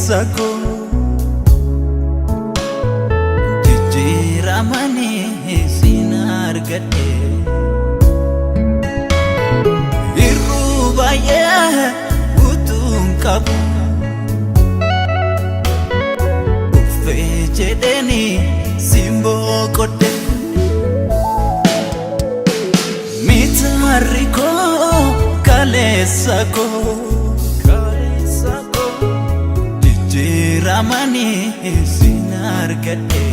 Kaleessa koo jijjiiramanii siin argadhe. Irruu baay'ee utuun qabu uffee jedheeni simboo qodhe. Mitaarri koo kaleessa koo jijjiiramanii siin argadhe.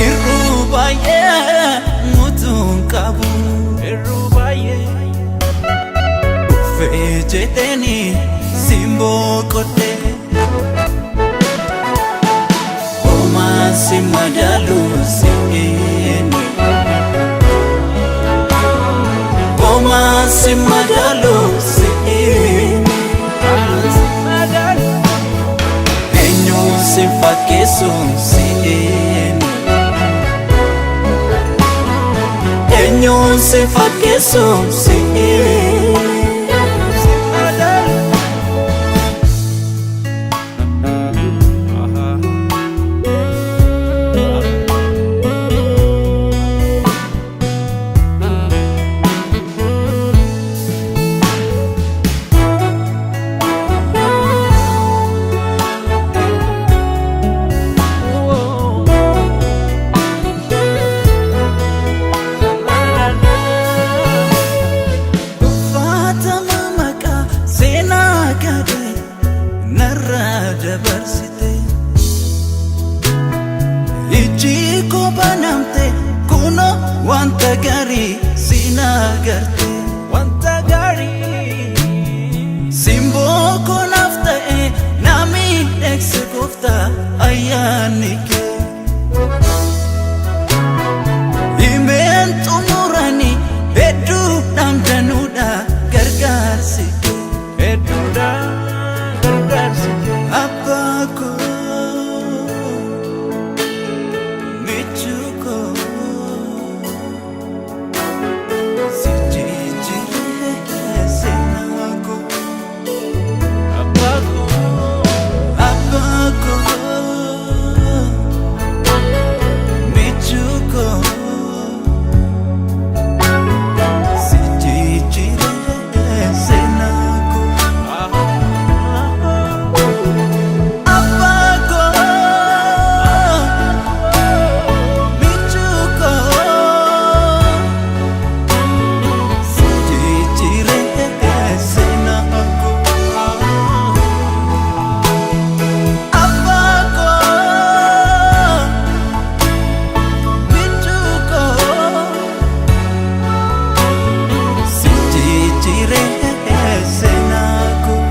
Irruu baay'ee utuun qabu uffee jedheeni simboo qodhe. Homaan si madaalu si'ini. Homaan si madaalu si'ini. Eenyuun si fakkeessu si'ini. Eenyuun si fakkeessu si'ini. Uffatama maqaa seenaa gadhee narraa dabarsite. Ijji koo banamte kunoo wanta gaarii siin agarte. Wanta gaarii. Simboo koo naaf ta'e na miidhagse gooftaa ayyaanni kee. Himeen xumuranii hedduu dhamdanuudha gargaarsi kee. Hedduudha gargaarsi kee. Abbaa koo, michuu koo, si jijjiiree seenaa koo. Abbaa koo. Abbaa koo, michuu koo, si jijjiiree seenaa koo. Abbaa koo, michuu koo, si jijjiiree seenaa koo. Abbaa koo, michuu koo, si jijjiiree seenaa koo.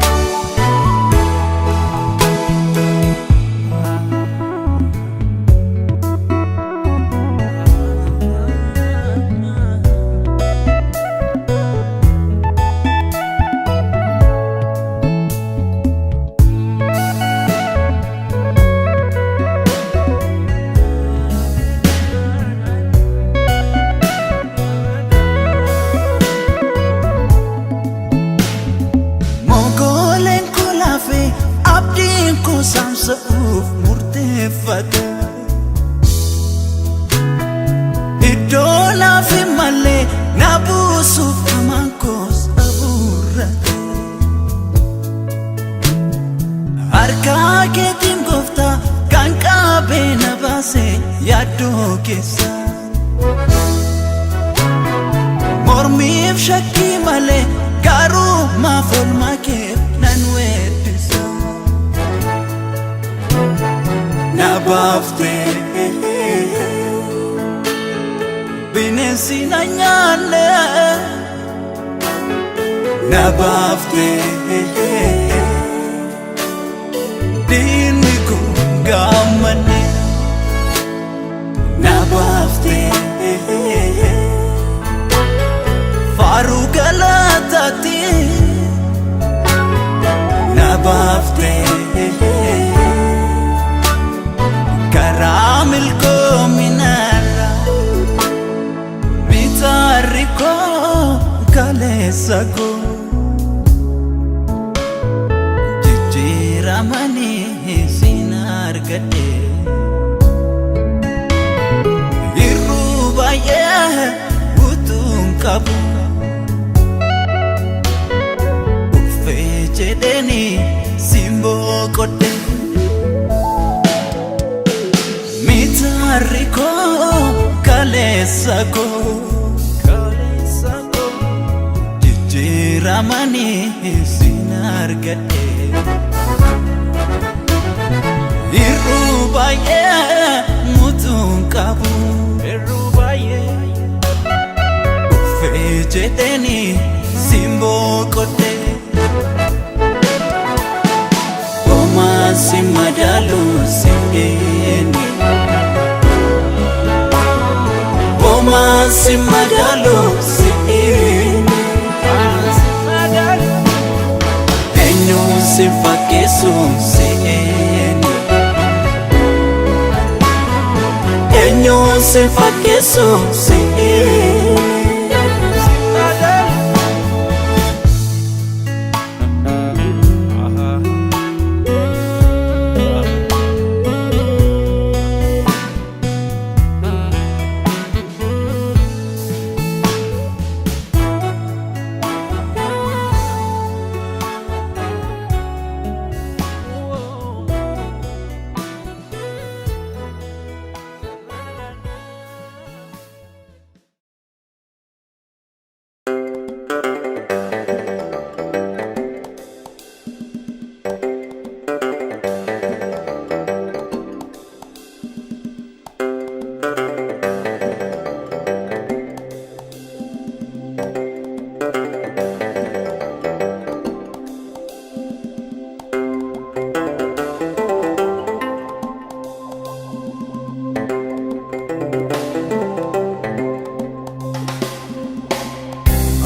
Mogooleen koo laafee abdiin koo saamsa'uuf murteeffate. Iddoo naaf hin malle na buusuuf hamaan koos abuurrate. Harka keetiin gooftaa kan qabee na baase yaaddoo keessa. Mormiif shakkii malee garuu maaf oolmaa keef nan weeddisa. Na baaftee bineensi na nyaanne. Na baaftee diinni kun gaammanne. Na baaftee faaruu galataati. Na baaftee karaa milkoominaarra. Mitaarri koo kaleessa koo. Jijjiiramanii siin argadhe. Hir'uu baay'ee utuun qabu. Uffee jedheeni simboo qodhe. Mitaarri koo kaleessa koo. Kaleessa koo. Jijjiiramanii siin argadhe. Hir'uu baay'ee mutuun qabu. Hir'uu baay'ee. Uffee jedheeni simboo qodhe. Homaa si madaalu si eenyu. Homaa si madaalu si eenyu. Si madaalu. Eenyu si fakkeessu si eenyu. Eenyu si fakkeessu si eenyu. Si madaalu. Aha.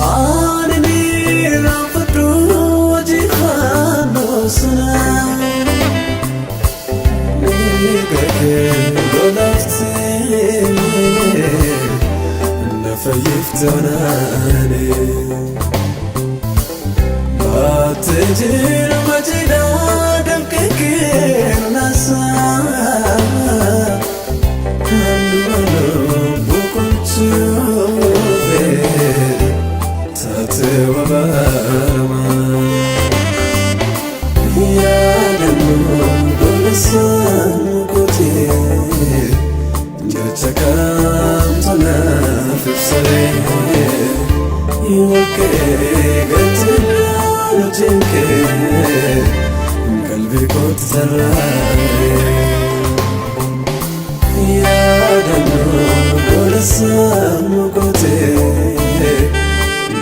Ani irraanfadhu hojii fannoo sana. Miidha kee lolaaftee na fayyiftaanaani. Baattee jirma jiidhaa danqee keennasaa. Handhuura lubbuu qolchuufee taate wabaarama. Yaadannoo golesaan gootee jecha kamtu naaf ibsaree walqee gatiin hojiin qalbii kootti tarraa'ee. Yaadannoo golesaan gootee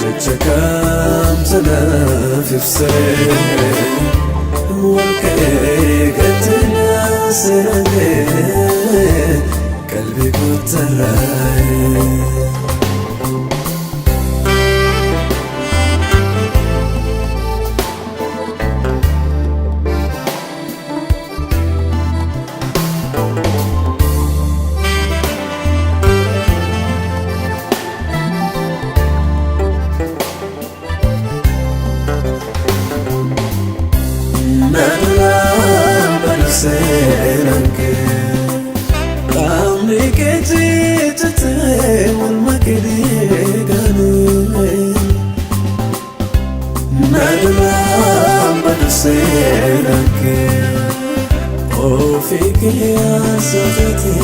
jecha kamtu naaf ibsaree walqee gatiin seenee qalbii kootti tarraa'ee. Qaamni kee ciccitee morma kee deeganii. Na duraan badu seenaan kee ofii kee haasofte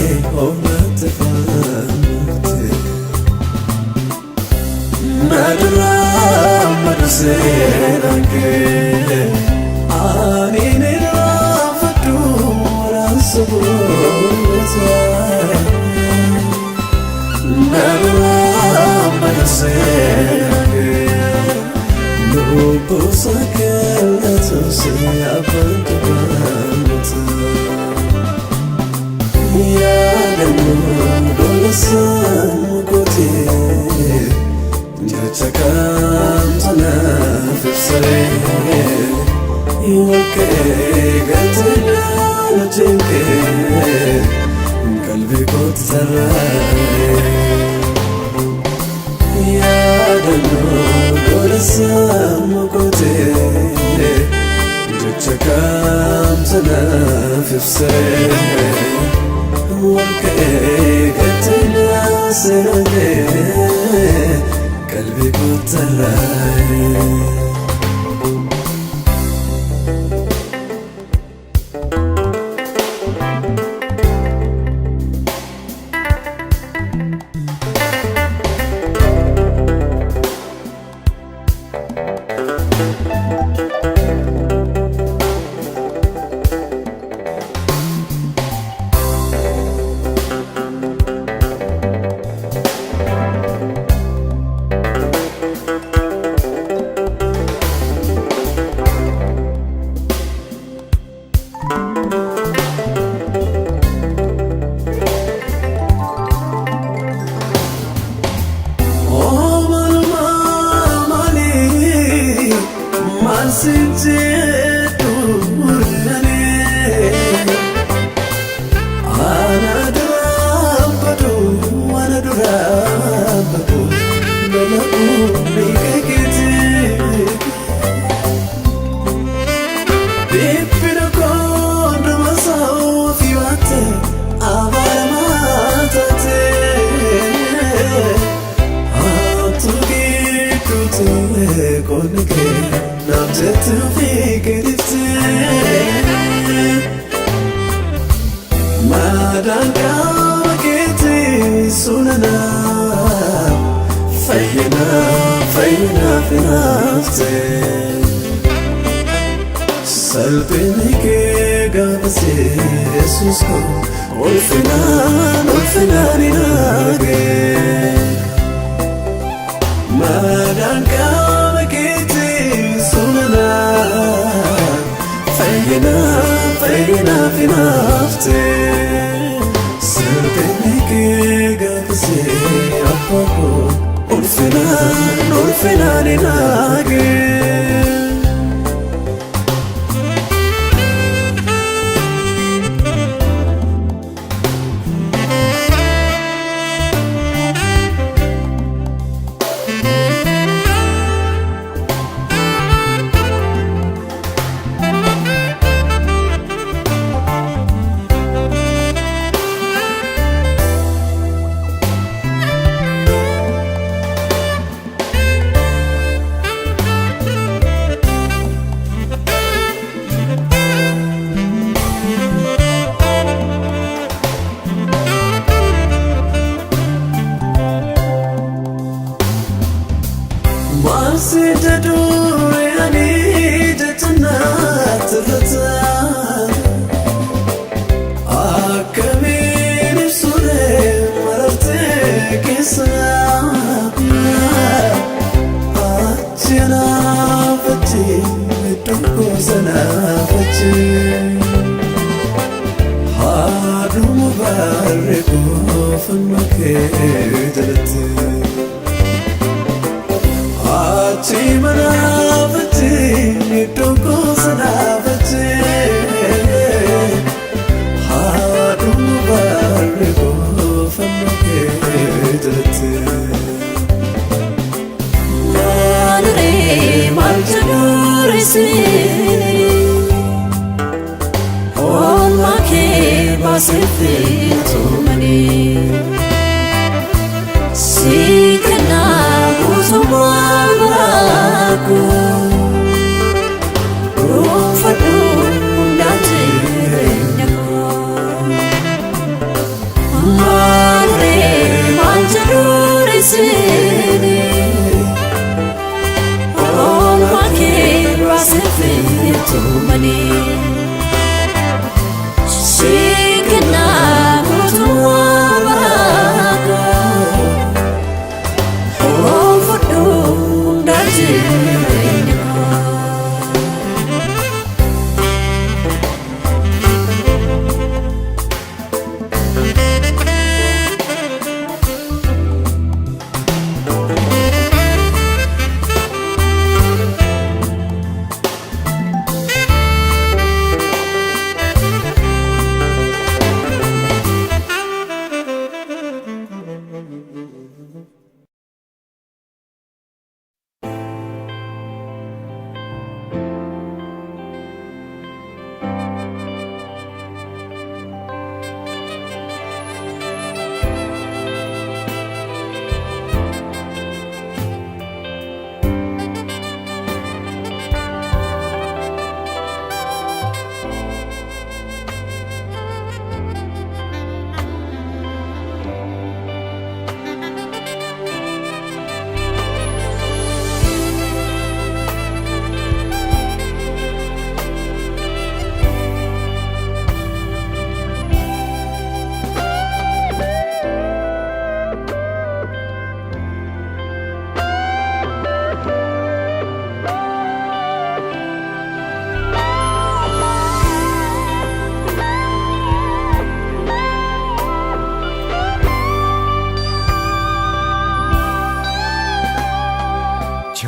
of natti faamte. Na duraan badu seenaan kee ani ni raafadhu waraansa boota. Na duraan badu seenaan kee lubbuu sakallatu si abbaan dubbata. Yaadannoo golesaan gootee jecha kamtu naaf ibsaree walqee gatiin hojiin kee qalbii kootti tarraa'ee. Yaadannoo golesaan gootee jecha kamtu tarraa'e.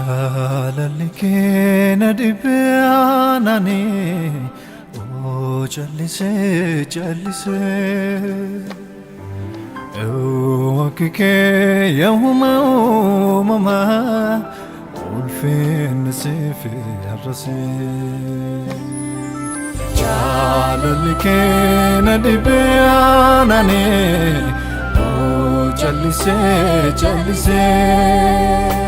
Jaalalli kee na dhibee aananii, oo callisee callisee. Wakki kee yaahuma uumamaa, ulfinni siif har'asee. Jaalalli kee na dhibee aananii, oo callisee callisee.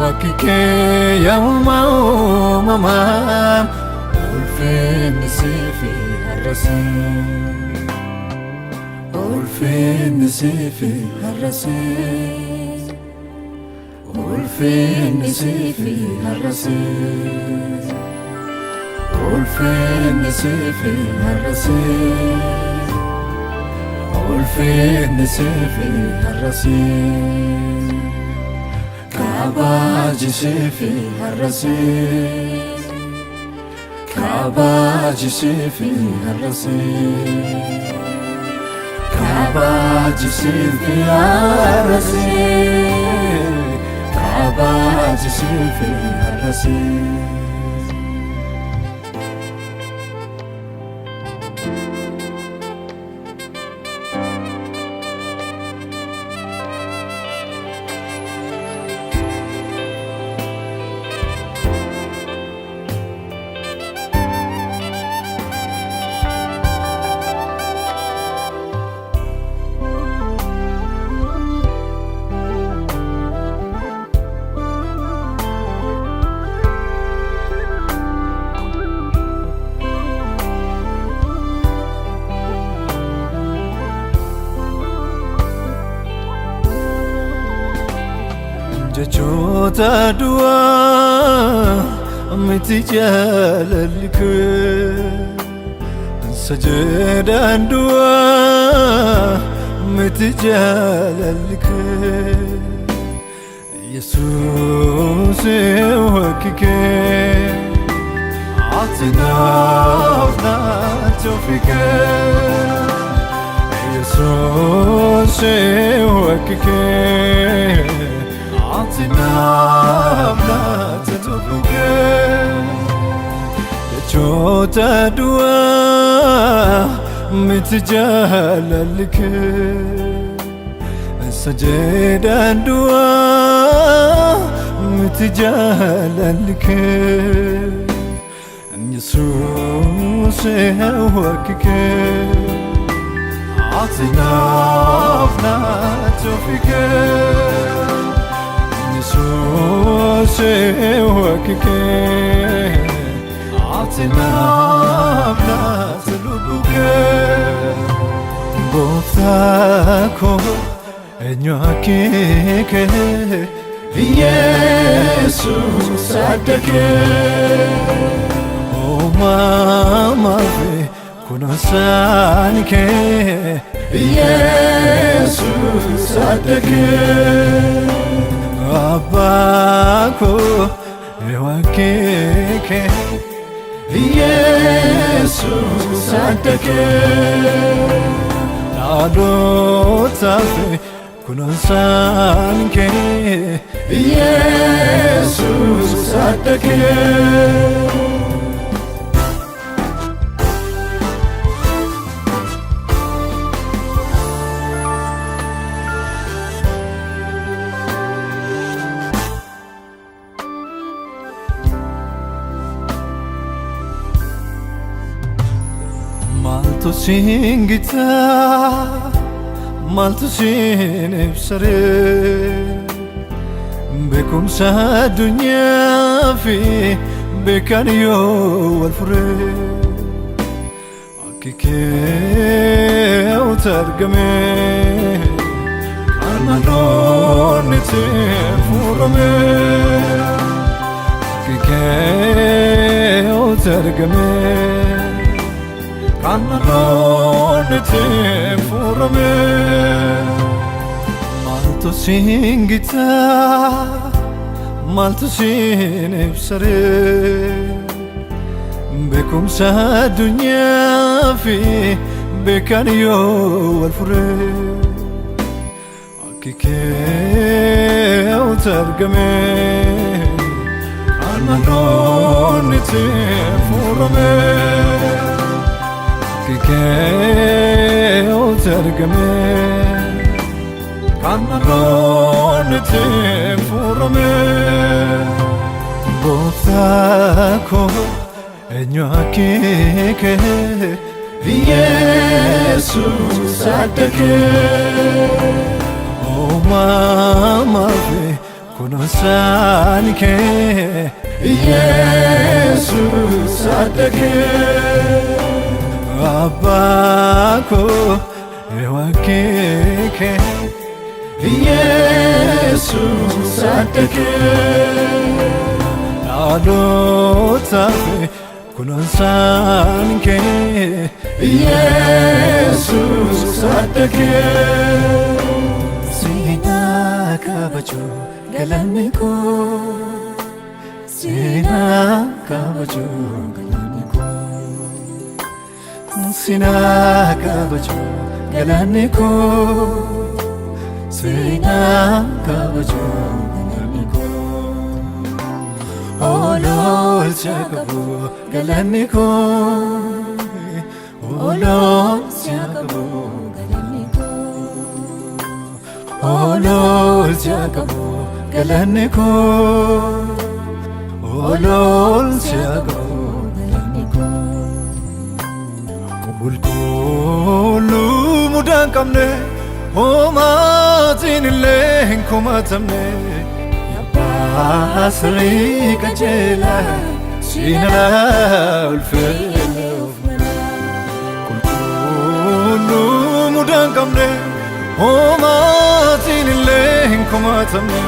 Wakki kee yaahuma uumamaa, ulfinni siif har'asee. Ulfinni siif har'asee. Ulfinni siif har'asee. Ulfinni siif har'asee. Ulfinni siif har'asee. Kabaaji siif har'asee. Kabaaji siif har'asee. Kabaaji siif har'asee. Kabaaji siif har'asee. Jechoota du'aa miti jaalalli kee, sajedaan du'aa miti jaalalli kee. Yesuus wakki kee, ati naaf naaf ofi kee. Yesuus wakki kee, ati naaf naaf ofi kee. Jechoota du'aa miti jaalalli kee, sajedaan du'aa miti jaalalli kee. Yesuus wakki kee, ati naaf naaf ofi kee. Yesuus wakki kee, ati naaf naaf lubbu kee. Gooftaa koo, eenyu akki kee? Yesuus adda kee. Uumamaa fi kunuunsaan kee, Yesuus adda kee. Abbaa koo, wakki kee, Yesuus adda kee. Dhaalootaaf kunuunsaan kee, Yesuus adda kee. Maaltu siin gitaa, maaltu siin ibsaree? Beekumsa addunyaa fi beekan yoo wal furee, akki kee argame, kan maloonni furame, akki kee argame, kan maloonni furame. Maaltu siin gitaa, maaltu siin ibsaree? Beekumsa addunyaa fi beekan yoo wal furee, akki kee argame, kan maloonni furame. Akki kee argame, kan maloonni furame. Maaltu siin gitaa, maaltu siin ibsaree? Beekumsa addunyaa fi beekan yoo wal furee, Kikeewtu argame Armanoonni furame Kikeewtu argame Armanoonni furame Gooftaa koo eenyu akkeekee Yesuus adda kee Uumamaa fi kunuunsaan kee Yesuus adda kee Abbaa koo eewwan kee Yesuus adda kee Dhaloota fi kunuunsaan kee Yesuus adda kee Seenaa kabajuu galanni koo Seenaa kabajuu galanni koo Seenaa kabajuu galanni koo Seenaa kabajuu galanni koo Oloolcha qabu galanni koo Oloolcha qabu galanni koo Oloolcha qabu galanni koo Oloolcha qabu galanni koo Qulqulluu mudaa hin qabne homaatiin illee hin komatamne Abbaa sirrii qajeelaa siin alaa ulfinni of Qulqulluu mudaa hin qabne homaatiin illee hin komatamne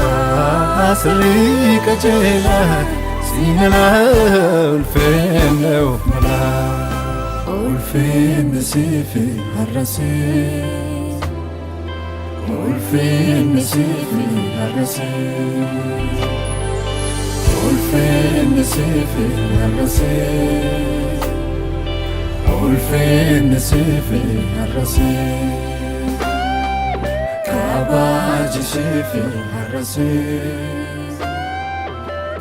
Abbaa sirrii qajeelaa siin alaa ulfinni of malaa Ulfinni siifi har'asee Ulfinni siifi har'asee Ulfinni siifi har'asee Ulfinni siifi har'asee Kabaaji siifi har'asee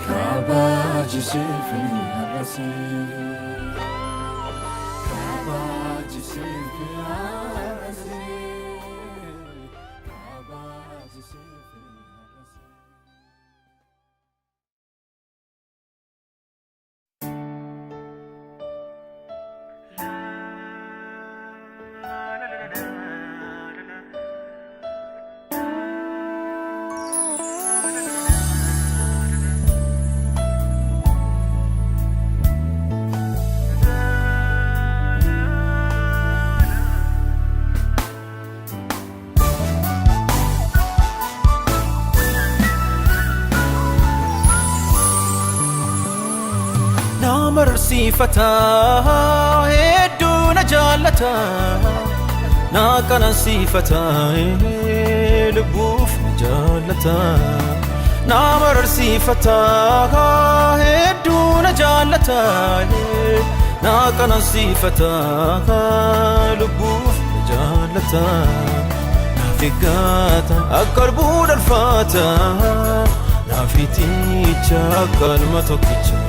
Kabaaji siifi har'asee Kabaaji siifi har'asee Kabaaji siifi har'asee Na mararsiifata hedduu na jaallata na qanansiifata lubbuuf na jaallata na mararsiifata hedduu na jaallata na qanansiifata lubbuuf na jaallata naaf eeggata akka albuu dhalfata naaf iticha akka ilma tokkicha.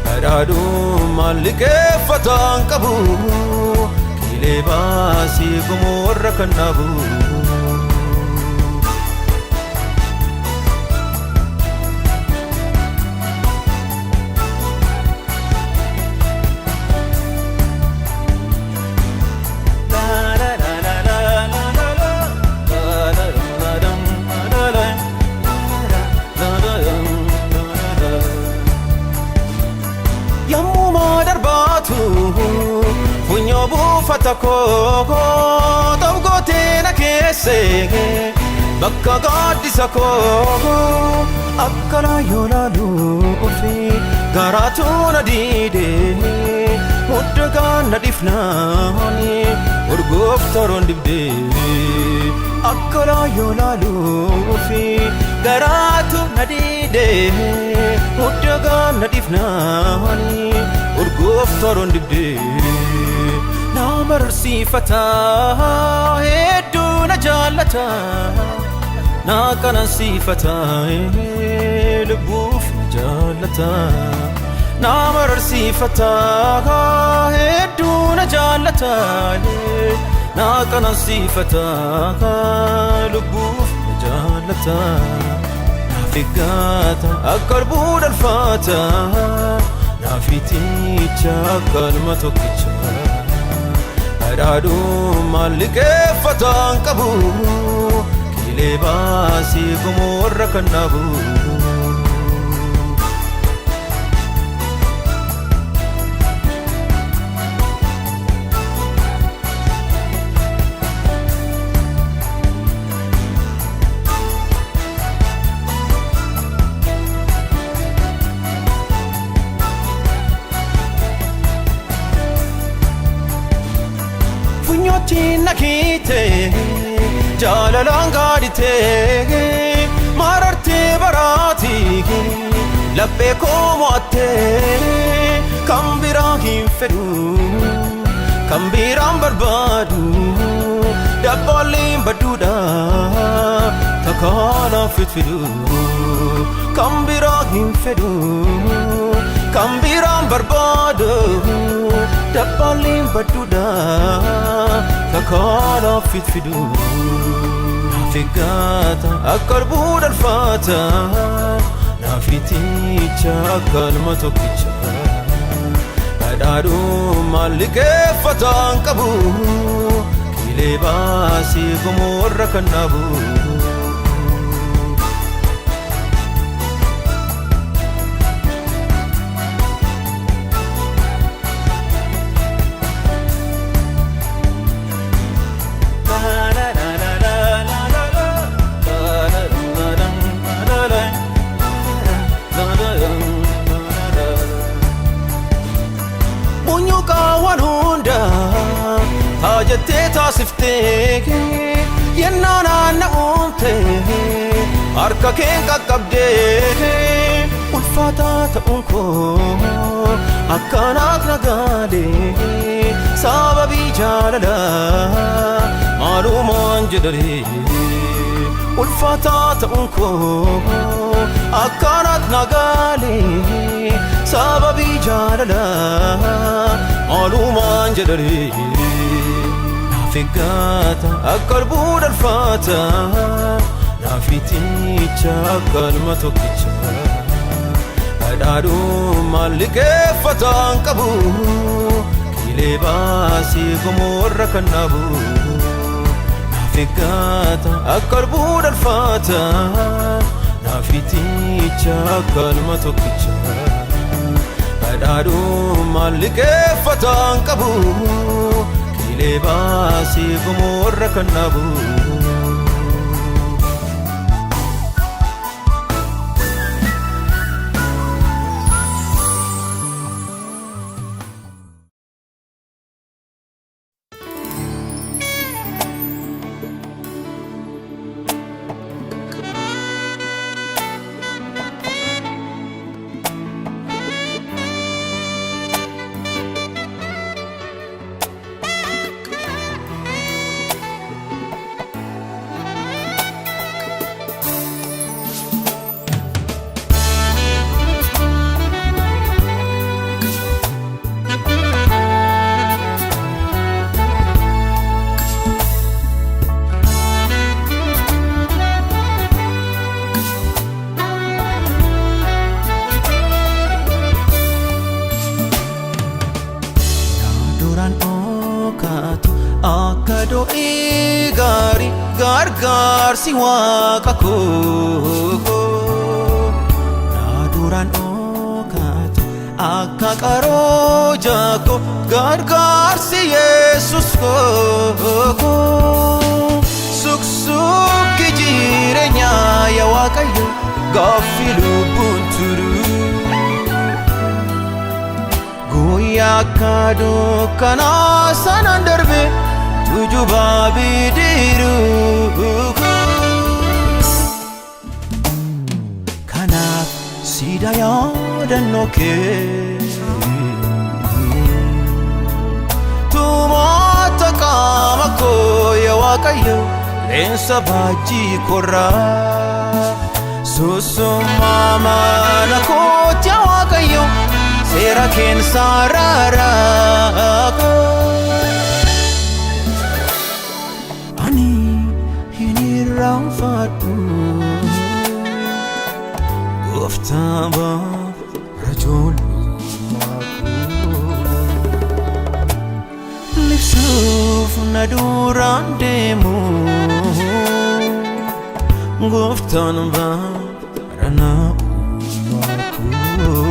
Badhaadhummaan liqeeffataan qabu qilee baasii gumoo warra kan dhaabu. Yommuu darbaatu funyoo buufata koo ta'u gootee na keesse bakka gaaddisa koo akka laayyoo laalu ofi garaatu na diide mudda gaana dhifnaani urgooftaroon dibdee akka laayyoo laalu ofi garaatu na diide mudda gaana dhifnaani urgooftaroon dibdee na mararsiifata hedduu na jaallata naa qanansiifata lubbuuf na jaallata naa mararsiifata hedduu na jaallata naa qanansiifata lubbuuf na jaallata naaf eeggata akka albuu dalfata naaf iticha akka ilma tokkicha Badhaadhummaan liqeeffataan qabu qilee baasii gomoorra kan dhaabu. Funyootiin na kiite jaalalaan gaadhite marartee baraati laphee koo mo'atte kan biraa hin fedhu kan biraan barbaadu dabbaalleen badduudha takkaanaaf fidu kan biraa hin fedhu kan biraan barbaadu dabbaalleen badduudha takkaanaaf fidu naaf eeggata akka albuu dalfata naaf iticha akka ilma tokkicha badhaadhummaan liqeeffataan qabu qilee baasii gomoorra kan dhaabu. Munyuuqaawwan hunda taajattee taasiftee yennaa naanna'uumte harka keen qaqqabdee ulfaataa ta'uun koo akkanaaf nagaalee sababii jaalalaa maalumaan jedhanii ulfaataa ta'uun koo akkanaaf nagaalee sababii jaalalaa maalumaan jedhanii naaf eeggata akka albuu dalfata naaf iticha akka ilma tokkicha badhaadhummaan liqeeffataan qabu qilee baasii gomoorra kan dhaabu naaf eeggata akka albuu dalfata naaf iticha akka ilma tokkicha badhaadhummaan liqeeffataan qabu qilee baasii gomoorra kan dhaabu. Duraan dhokaatu akka do'ii gaarii gargaarsi waaqa koo. Na duraan dhokaatu akka qaroo jaakoo gargaarsi Yesuus koo. Suksukki jireenyaa yaa Waaqayyo gaaffii lubbuun turu. Guyyaa akka dukkanaa sanaan darbe tujuba bidiruu. Kanaaf siidaa yaadannoo kee tumoota qaama koo yaa Waaqayyo Leensa baajii korraa Susummaa mana kooti yaa Waaqayyo seera keensa raaraa. Ani hin irraanfadhu gooftaa bara ijoollummaa koo. Libsuuf na duraan deemu gooftaan bara na uumaa koo.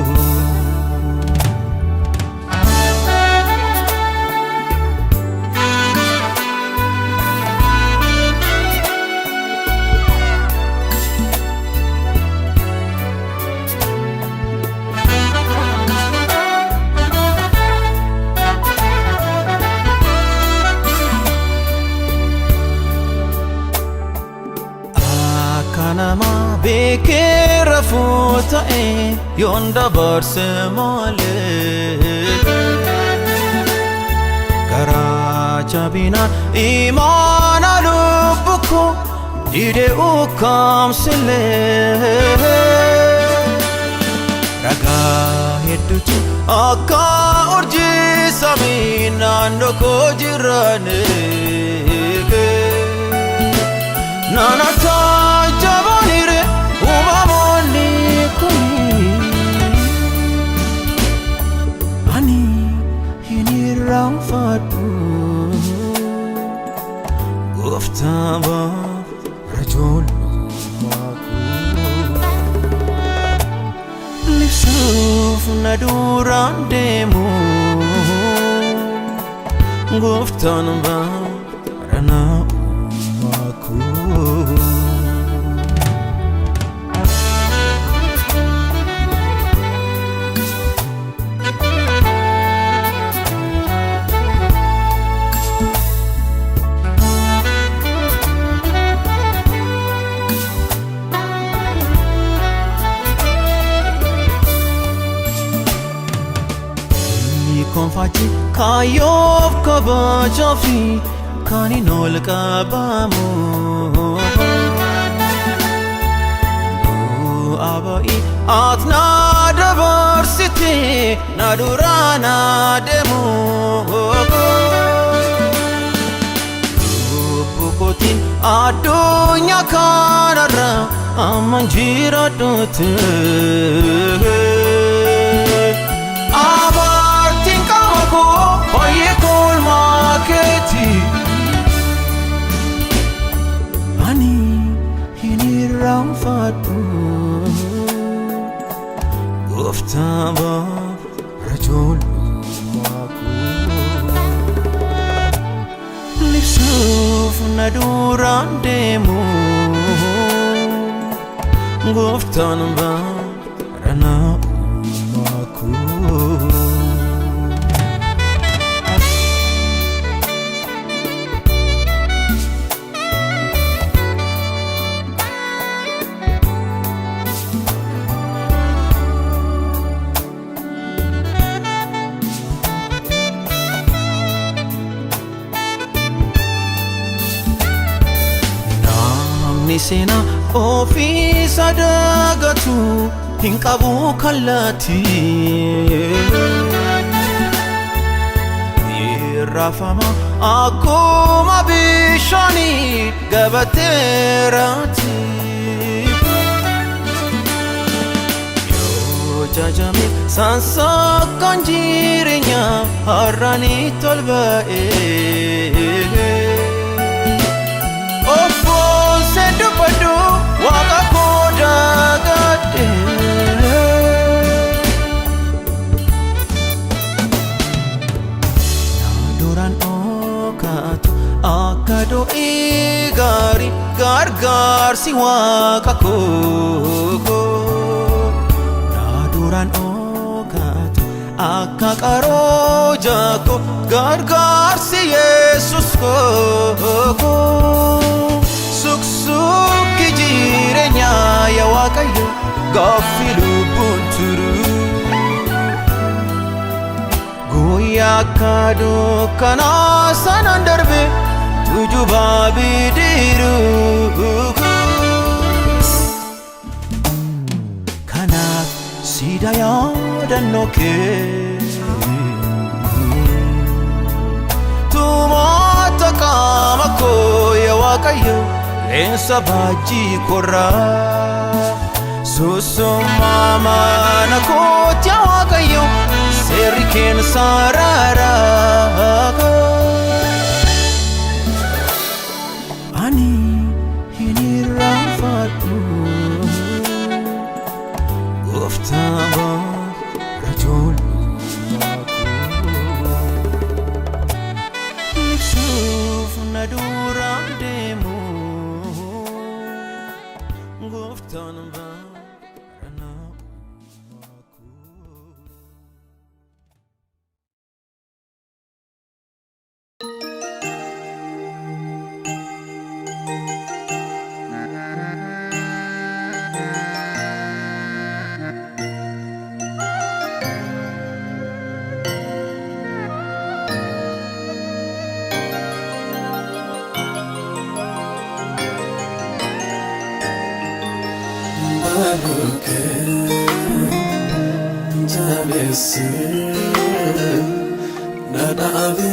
Akka nama beekee rafuu ta'e yoon dabarse malee garaa jabinaan imaana lubbu koo didee ukkaamsilee ragaa hedduutu akka urjii samii naannoo koo jiranii. Nana tajaajilire uumamoonni kuni ani hin irraanfadhu gooftaa bara ijoollummaa koo. Libsuuf na duraan deemu gooftaan bara na uumaa koo. Konfaachi kaayyoof kabajaa fi kan hin ol qabamu. Bu'aa ba'ii ati na dabarsite na dura na deemu. Lubbuu kootiin addunyaa kanarra amman jiraadhutti. Abartiin qaama koo baay'ee kolmaa keeti. Ani hin irraanfadhu gooftaa bara ijoollummaa koo. Libsuuf na duraan deemu gooftaan bara na uumaa koo. Namni seenaa ofiisa dagatu hin qabu kallattii. Irraafama akkuma bishaanii gabateeraati. Yoo jajame sansakkaan jireenya har'aanii tolba'ee. Obboon dubbadhu waaqa koo dagadhe. Na duraan dhokaatu akka do'ii gaarii gargaarsi waaqa koo. Na duraan dhokaatu akka qaroo jaakoo gargaarsi Yesuus koo. Suksukki jireenyaa yaa Waaqayyo gaaffii lubbuun turu. Guyyaa akka dukkanaa sanaan darbe Tujuba bidiru. Kanaaf siidaa yaadannoo kee tumoota qaama koo, yaa Waaqayyo, leensa baajjii korraa susummaa mana kooti, yaa Waaqayyo, seerri keen sararaa. Ani hin irraanfadhu, gooftaa, bara ijoollummaa koo ibsuuf na duraan deemu gooftaan bara na uumaa koo. Baluke jabeesse na dhaabe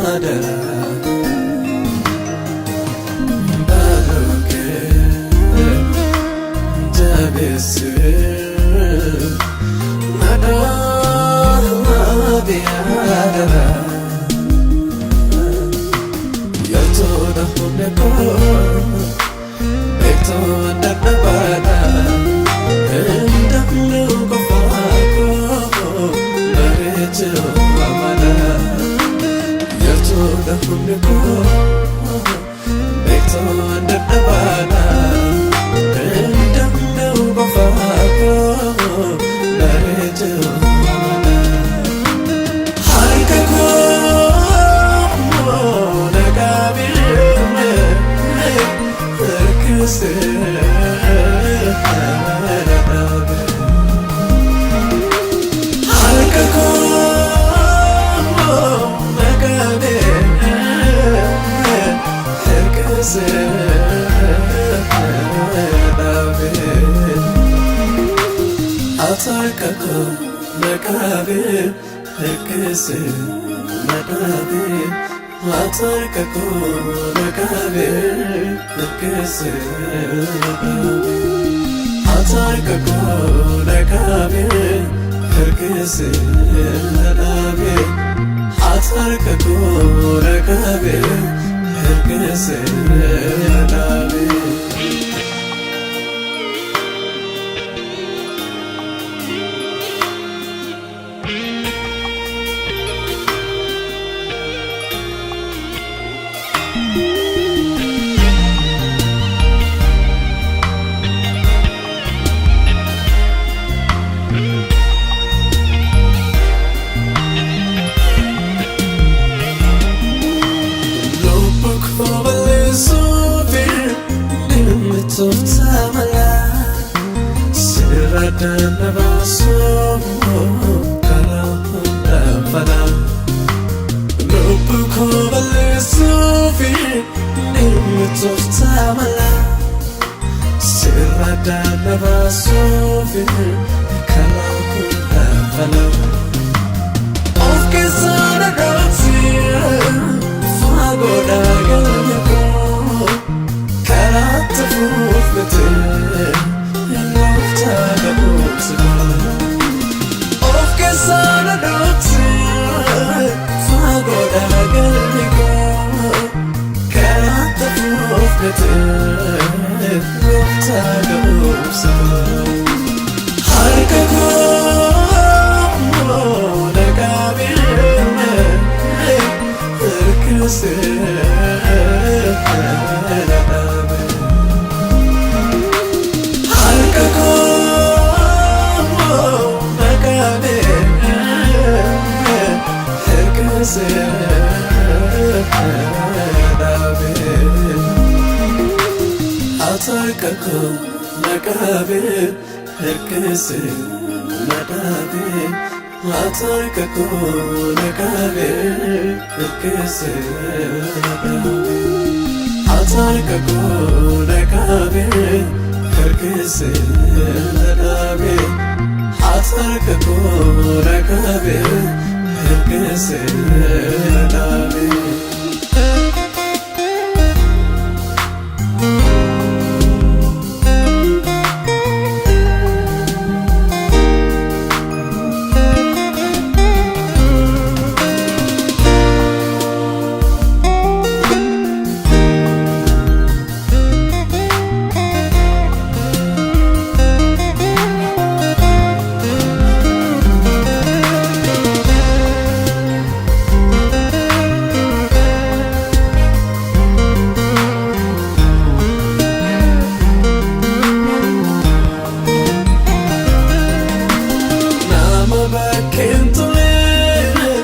hadara. Baluke jabeesse na dhaabe hadara. Yartuudha humna koo, beektuu dadhabaadha. Hin qofaa koo bareechuu amala. Yartuudha humni koo, beektuu dadhabaadha. Hin qofaa koo bareechuu amala. Harka koo na qabee harkisee na dhaabe. Harka koo na qabee harkisee na dhaabe. Harka koo na qabee harkisee na dhaabe. Harka koo na qabee harkisee na dhaabe. Harka koo na qabee harkisee na dhaabe. Harka koo na qabee harkisee na dhaabe. Lubbu koo balleessuufi dhimmi tooftaa malaa sirra danna baasuu karaa hundaan falaa. Lubbu koo balleessuufi dhimmi tooftaa malaa sirra danna baasuufi karaa hundaan falaa. Of keessaa na dhoksee fagoodhaa galma koo karaatti fuufnatee gooftaa ga'umsi koo. Of keessaa na dhoksee fagoodhaa galmi koo karaatti fuufnatee gooftaa ga'umsi koo. Harka koo na qabee harkisee na dhaabe. Harka koo na qabee harkisee na dhaabe. Harka koo na qabee harkisee na dhaabe. Ati harka koo na qabee hirkisee na dhaabee. Ati harka koo na qabee hirkisee na dhaabee. Ati harka koo na qabee hirkisee na dhaabee. Nama bakkeen tolee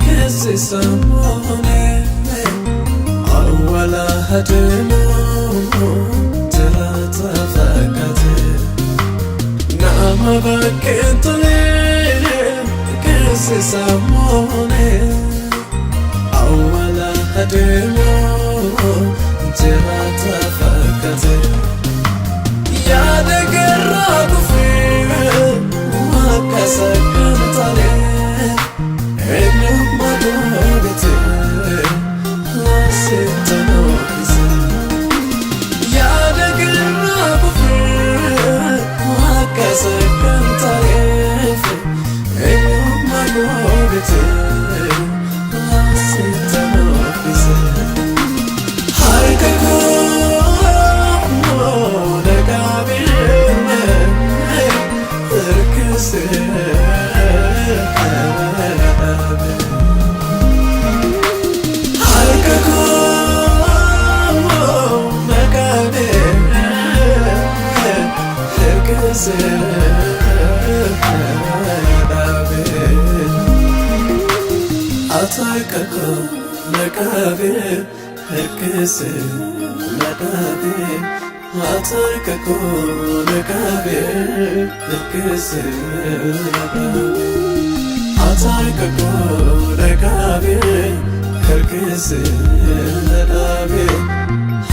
keessi sammuunee awwaala adeemuu jiraata fakkaate. Nama bakkeen tolee keessi sammuunee awwaala adeemuu jiraata fakkaate. Yaada garraa dhufee akka sagantalee eenyummaa doonite asitti nookise. Yaada garraa dhufee akka sagantalee eenyummaa doonite asitti nookise. Harka koo na qabee hirkisee na dhaabee. Harka koo na qabee hirkisee na dhaabee. Ati harka koo na qabee hirkisee na dhaabee. Ati harka koo na qabee hirkisee na dhaabee. Ati harka koo na qabee hirkisee na dhaabee.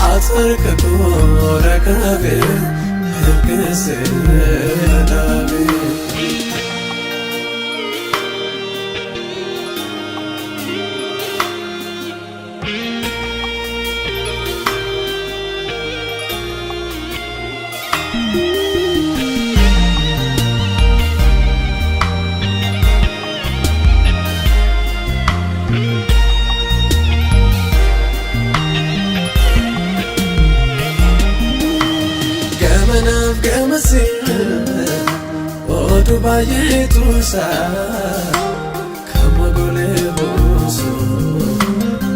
Ati harka koo na qabee hirkisee na dhaabee. Gamanaaf gamasii oduu baay'eetu isaa kama golee buusu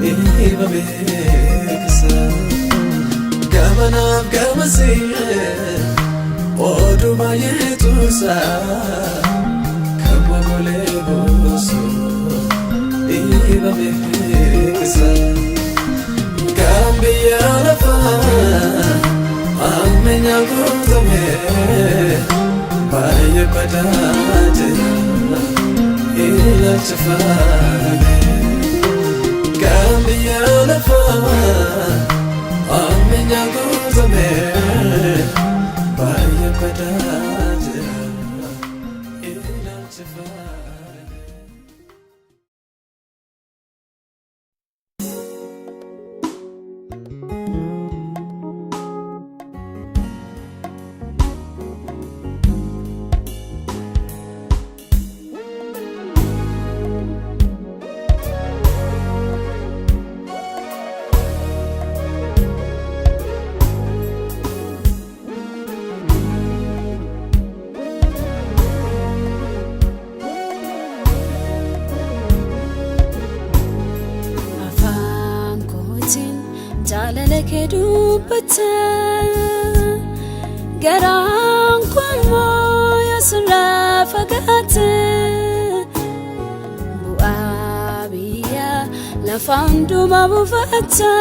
dhiiba beekisa. Gamanaaf gamasii oduu baay'eetu isaa kama golee buusu dhiiba beekisa. Kan biyya lafaa ammenya guutame baay'ee badaa jira ilaalcha faame. Kan biyya lafaa ammenya guutame baay'ee badaa jira ilaalcha faame. Afaan kootiin jaalala kee dubbata, garaan koo immoo yoo sirraa fagaate, bu'aa biyya lafa hundumaa buufata,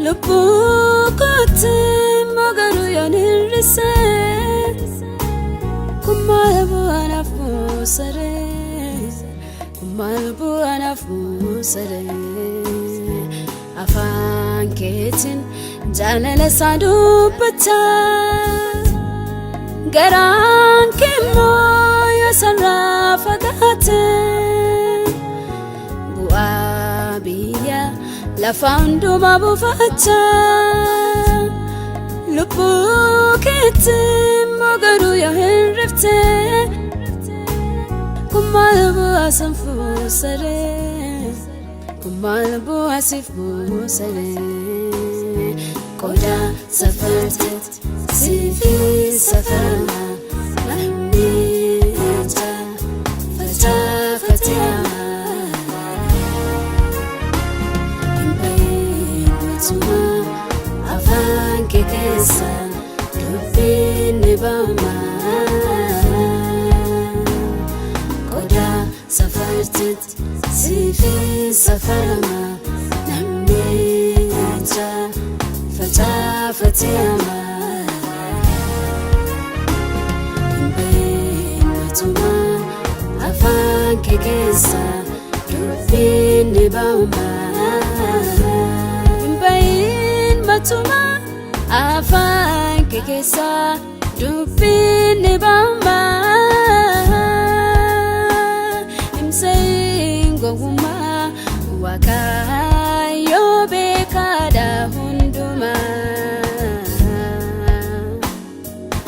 lubbuu kootti immoo garuu yoon hir'ise, kun maal bu'aa naaf? buusaree kun maal bu'aa naaf buusaree afaan keetiin jaalala isaa dubbata garaan kee immoo yoo sarraa fagaate bu'aa biyya lafa hundumaa buufacha lubbuu keetti immoo garuu yoo hirrifte kun maal bu'aa san fuusaree kun maal bu'aa siif buusaree qodaa safartetti siifi safarama namni ija facaafatee Hin afaan kee keessa dubbiin ni ba'ama. Qodaa safartetti siifi safarama namni ija facaafatee ama. Hin afaan kee keessa dubbiin ni ba'ama. Hin bahin matuma afaan kee keessa dubbiin ni ba'ama. Himsayin gowwummaa Waaqayyo beekaadha hundumaa.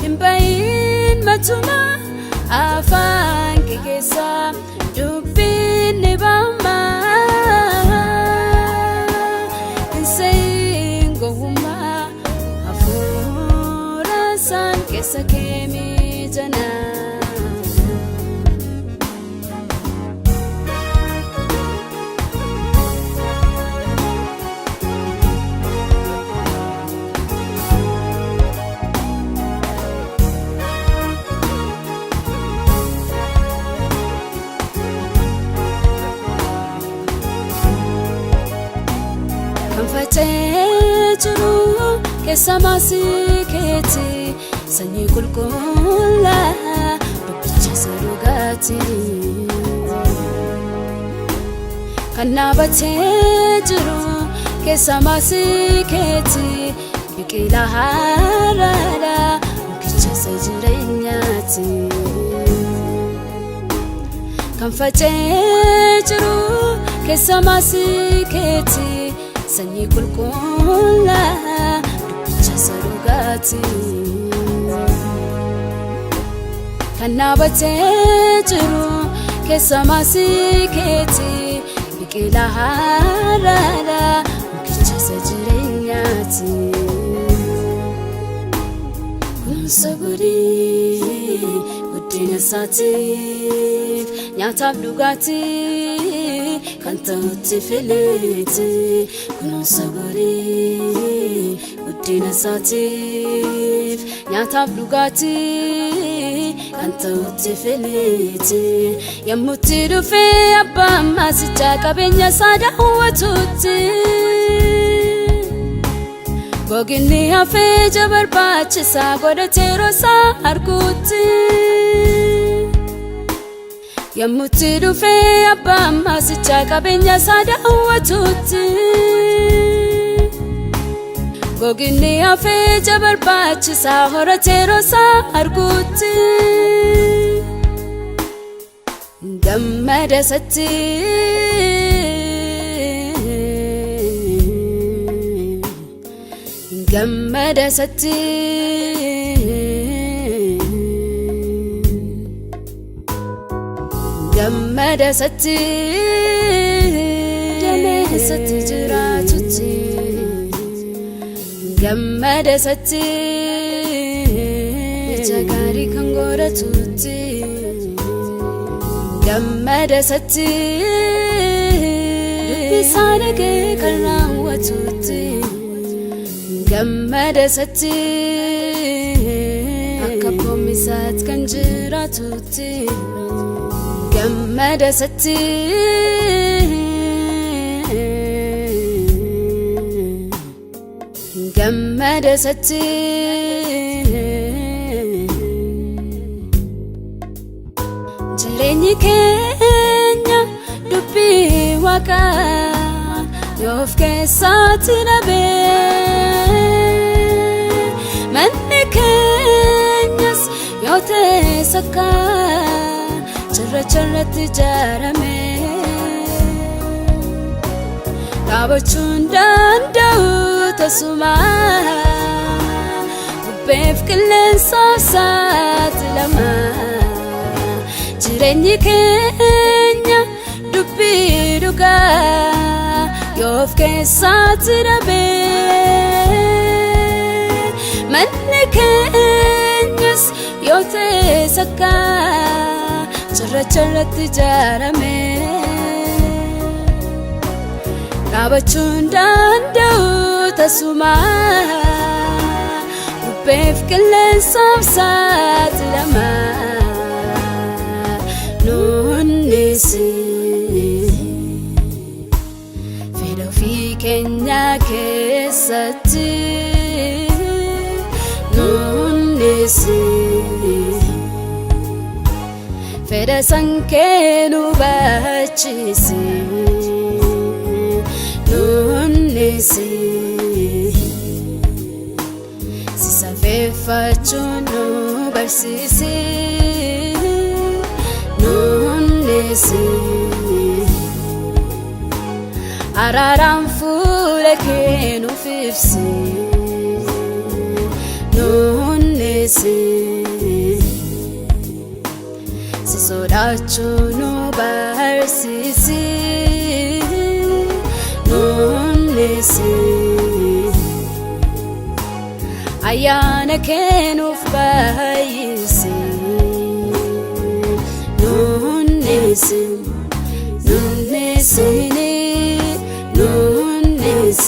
Hin bahin matuma afaan kee keessa dubbiin ni ba'ama. Hin gowwummaa hafuura isaan keessa kee mijanaa. Kan faca'ee jiru keessa maasii keetti sanyii qulqullaa dubbicha isa dhugaati. Kan dhaabatee jiru keessa maasii keetti biqilaa haaraadha mukicha isa jireenyaati. Kan faca'ee jiru keessa maasii keetti sanyii qulqullaa dubbicha isa dhugaati. Kan dhaabatee jiru keessa maasii keetti biqilaa haaraadha mukicha isa jireenyaati. Kunuunsa godhii guddina isaatiif nyaataaf dhugaatii kan ta'utti fileeti. Kunuunsa godhii guddina isaatiif nyaataaf dhugaatii kan ta'utti fileeti. Yommutti dhufee abbaan maasichaa qabeenya isaa daawwatutti. Goginni hafee ija barbaachisaa godhatee yeroo isaa arguutti. Yommutti dhufee abbaan maasichaa qabeenya isaa daawwatutti. Goginni hafee ija barbaachisaa horatee yeroo isaa arguutti. Gammada isatti. Gammada isatti. Gammada isatti. Damee isatti jiraatutti. Gammada isatti. Ija gaarii kan godhatutti. Gammada isatti. Dubbii isaa dhagee kan raawwatutti. Gammada isatti. Akka abboomisaatti kan jiraatutti. Gammada isatti. Gammada isatti. Jireenya Jireenyi keenya dubbii waaqaa yoo of keessatti dhabee, manni keenyas yoo ta'e sakka cirracha irratti ijaarame, dhaabachuu hin danda'u tasuma, bubbeef qilleensaaf saaxilama. Jireenyi keenya dubbii dhugaa yoo of keessatti dhabee, manni keenyas yoo ta'e sakka cirracha irratti ijaarame, dhaabachuu hin danda'u tasuma, bubbeef qilleensaaf saaxilama. Nunnis fedha ofii keenya keessatti, nunnis fedha san kee nu baachisi. Nunnis si safeeffachuu nu barsiisi. Nunnis araaraan fuula kee nuuf ibsi. Nunnis si sodaachuu nu barsiisi. Nunnis ayyaana kee nuuf baay'isi. Nunnis, nunnis, nunnis,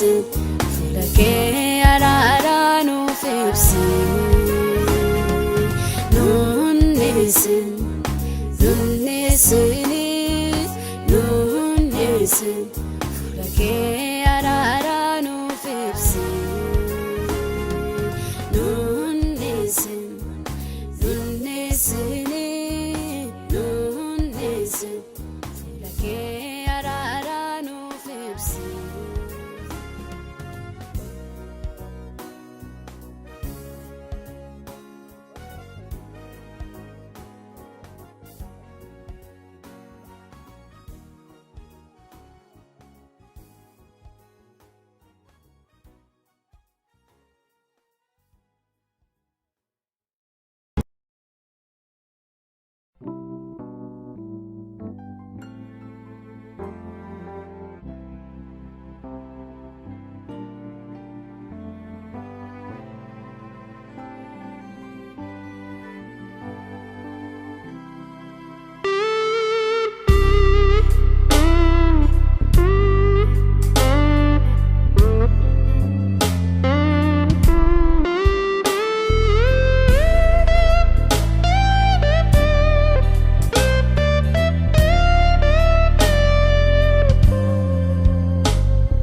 fuula kee araaraa nuuf ibsi. Nunnis, nunnis, nunnis, fuula kee araaraa nuuf ibsi. Nunnis, nunnis, nunnis, fuula kee araaraa nuuf ibsi.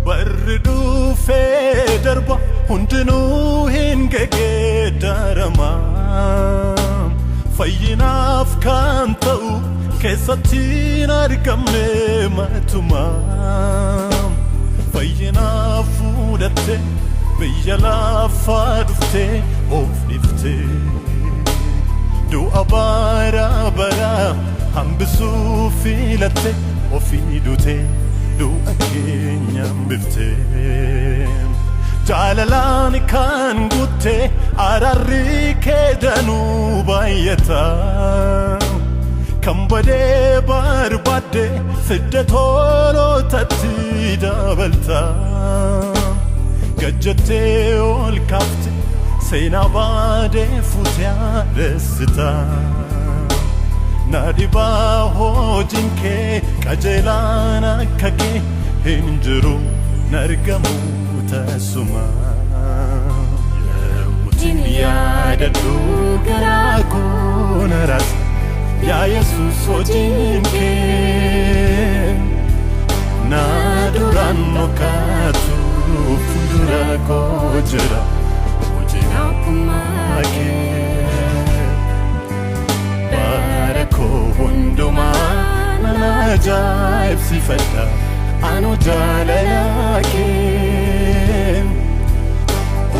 Barri dhufee darba hundinuu hin gegeeddarama. Fayyinaaf kan ta'u keessatti hin argamne matuma. Fayyinaaf fudhatte biyya lafaa dhufte of dhifte. Du'a bara bara hambisuu filatte, ofii duute, du'a keenya hambifte. Jaalalaan kan guutte araarri kee danuu baay'ata. Kan badee barbaadde fidde tolootatti dabalta. Gajjattee ol kaafte, seenaa baadee fuutee haadhessita. Na dhibaa hojiin kee, qajeelaan akka kee hin jiru nargamu tasuma. Yemmuutin yaadadhu garaa koo na raasa, yaa Yesuus, hojiin kee na duraan dhokatu, fuuldura koo jira hojiin ogummaa kee. Bara koo hundumaa ajaa'ibsiifadha anoo jaalala kee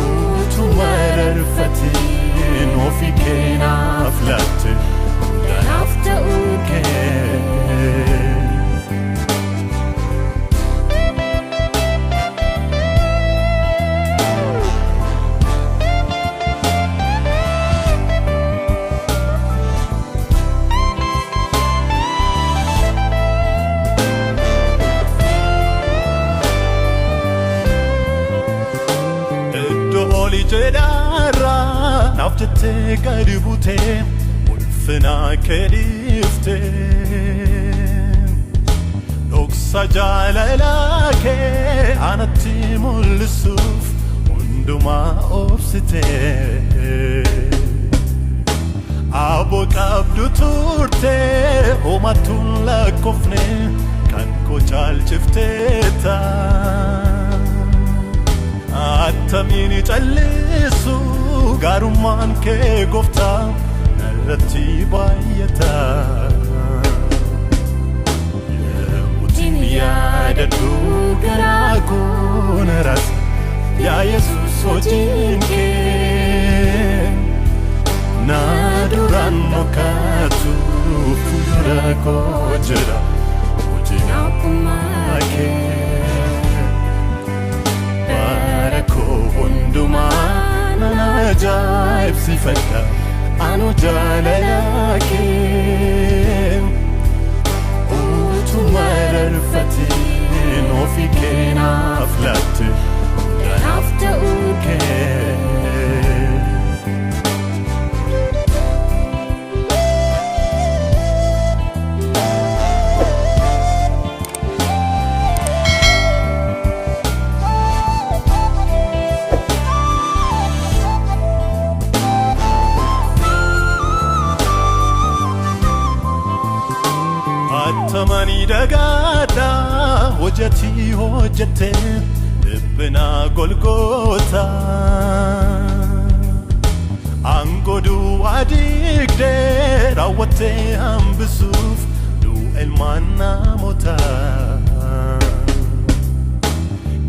utuma rarfatiin ofii kee naaf laatte Naaf ta'uu kee. Iddoo olii jedhaarraa naaf jettee gadi buutee ulfina kee dhiiftee dhoksa jaalala kee anatti mul'isuuf hundumaa obsitee aboo qabdu turtee homattuun lakkoofne kan koo caalchifteetta. Attamiin callisu gaarummaan kee gooftaa narratti baay'ata. Yemmuutiin yaadadhu garaa koo na raasa yaa Yesuus hojiin kee na duraan mokaatu fuuldura koo jira hojiin Akkuma kee. Bara koo hundumaa nan ajaa'ibsiifadha anoo jaalala kee utuma rarfatiin ofii kee naaf laatte Naaf ta'uu kee. Attamanii dagaadhaa hojjetii hojjette dhiphina golgoota. Aangoo du'aa diigdee raawwattee hambisuuf du'a ilmaan namootaa.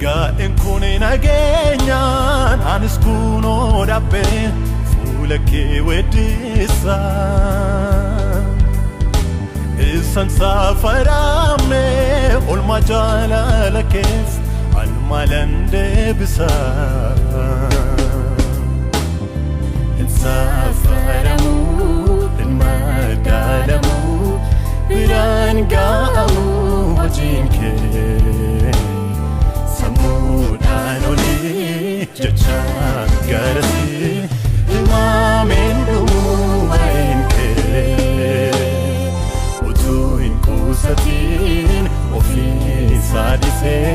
Gaa'een kun nageenyaan anis kunoo dhaabbee fuula kee weeddisa. Isan safaramne olma jaalala keef almalan deebisa. Hin safaramu hin madaalamu biraan ga'amu hojiin kee. Sammuudhaan olii jecha garasii himaameen dhumuu waa'een kee. Utuu hin quusatiin ofii isaa dhiisee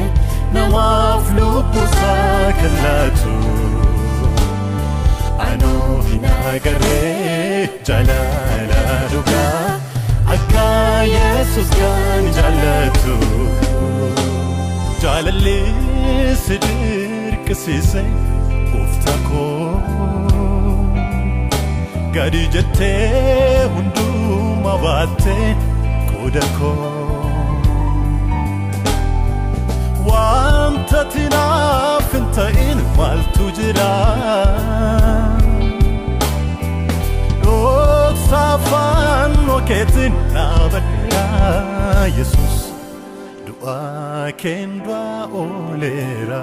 namaaf lubbuusaa kan laatu. Anoo hin agarree jaalala dhugaa akka Yesuus kan jaallatu. Jaalalli si dirqisiise gooftaa koo gadi jettee hundumaa baattee qooda koo. Wanta ati naaf hin ta'in maaltu jira? Dhoksa fannoo keetiin dhaabadha Yesuus du'a keen du'a ooleera.